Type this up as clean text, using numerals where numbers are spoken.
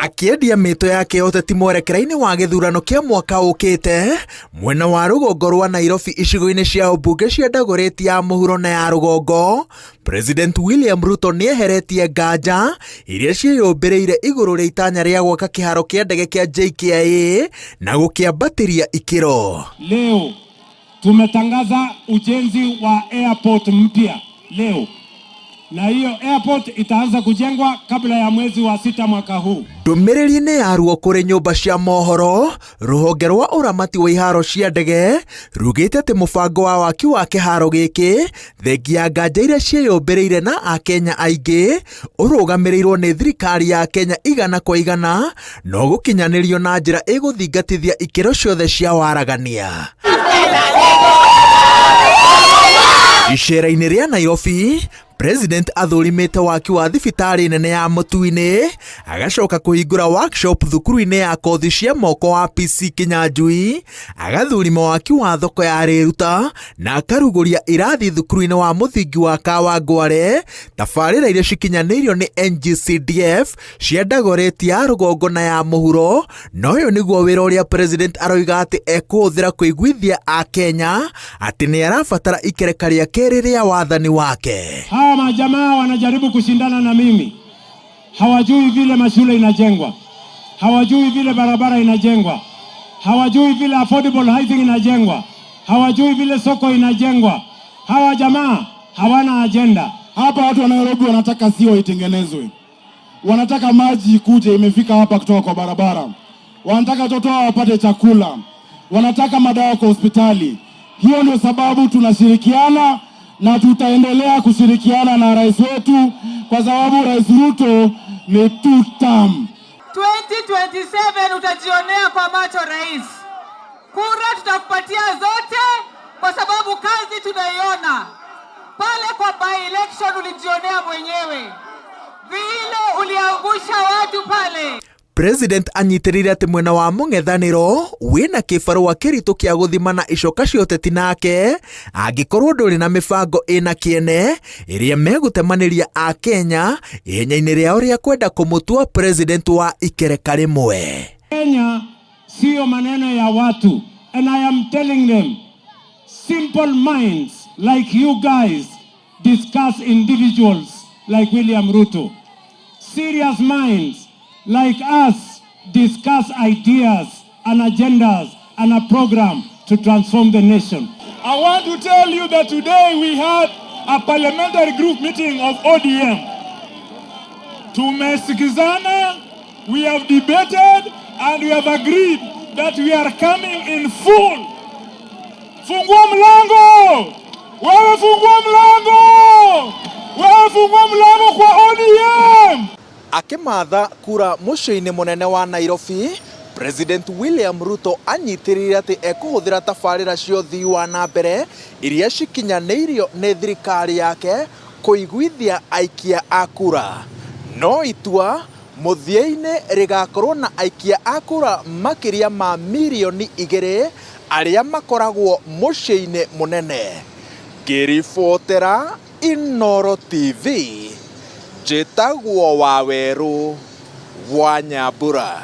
Akĩendia mĩto yake ya ũteti mwerekera-inĩ wa gĩthurano kĩa mwaka ũkĩte mwena wa rũgongo rwa Nairobi icigo-inĩ cia ũmbunge cia Dagoretti ya mũhuro na ya rũgongo, President William Ruto nĩeheretie nganja iria ciĩyũmbĩrĩire igũrũ rĩa itanya rĩa gwaka kĩharo kĩa ndege kĩa JKIA na gũkĩambatĩria ikĩro. Leo tumetangaza ujenzi wa airport mpya leo, na hiyo airport itaanza kujengwa kabla ya mwezi wa 6 mwaka huu. Ndũmĩrĩri-inĩ yaruo kũrĩ nyũmba cia mohoro, rũhonge rwa ũramati wa iharo cia ndege rugĩte atĩ mũbango wa waki wa kĩharo gĩkĩ thengia ya nganja iria ciĩyũmbĩrĩire na akenya aingĩ ũrũgamĩrĩirwo nĩ thirikari ya Kenya 100% no gũkinyanĩrio na njĩra ĩgũthingatithia ikĩro ciothe cia waragania. Icera-inĩ rĩa Nairobi, President athũrimĩte waki wa thibitarĩ nene ya Mũtui-inĩ, agacoka kũhingũra workshop thukuru-inĩ ya kothi cia moko wa PC Kinyanjui, agathurima waki wa thoko ya Rĩruta na akarugũria irathi thukuru-inĩ wa mũthingi wa Kawangware, tabarĩra iria cikinyanĩirio nĩ NGCDF cia Dagoretti ya rũgongo na ya mũhuro, na ũyũ nĩguo wĩra ũrĩa President aroiga atĩ ekũhũthĩra kũiguithia Akenya atĩ nĩ arabatara ikereka rĩa kerĩ rĩa wathani wake. Hawa majamaa wanajaribu kushindana na mimi, hawajui vile mashule inajengwa, hawajui vile barabara inajengwa, hawajui vile affordable housing inajengwa, hawajui vile soko inajengwa. Hawa jamaa hawana agenda. Hapa watu wa Nairobi wanataka sio itengenezwe, wanataka maji ikuje, imefika hapa kutoka kwa barabara, wanataka watoto wao wapate chakula, wanataka madawa kwa hospitali. Hiyo ndio sababu tunashirikiana na tutaendelea kushirikiana na rais wetu, kwa sababu Rais Ruto ni two term. 2027 utajionea kwa macho rais. Kura tutakupatia zote kwa sababu kazi tunaiona. Pale kwa by election ulijionea mwenyewe vile uliangusha watu pale. President anyitĩrĩire atĩ mwena wa mũng'ethanĩro wĩna kĩbarũa kĩritũ kĩa gũthimana icoka cia ũteti nake angĩkorwo ndũrĩ na mĩbango ĩna kĩene ĩrĩa megũtemanĩria Akenya ihenya-inĩ rĩao rĩa kwenda kũmũtua president wa ikereka rĩmwe. Kenya siyo maneno ya watu, and I am telling them, simple minds like you guys discuss individuals like William Ruto. Serious minds like us discuss ideas and agendas and a program to transform the nation. I want to tell you that today we had a parliamentary group meeting of ODM. Tumesikizana, we have debated and we have agreed that we are coming in full. Fungua mlango! Wewe fungua mlango! Wewe fungua mlango kwa ODM! Akĩmatha kura mũciĩ-inĩ mũnene wa Nairobi, President William Ruto anyitĩrĩire atĩ ekũhũthĩra tabarĩra cia ũthii wa na mbere iria cikinyanĩirio nĩ thirikari yake kũiguithia aikia a kura. No itua mũthia-inĩ rĩgakorwo na aikia a kura makĩria ma mirioni 2 arĩa makoragwo mũciĩ-inĩ mũnene. Ngĩribotera Inooro TV, njĩtagwo Wawerũ wa Nyambura.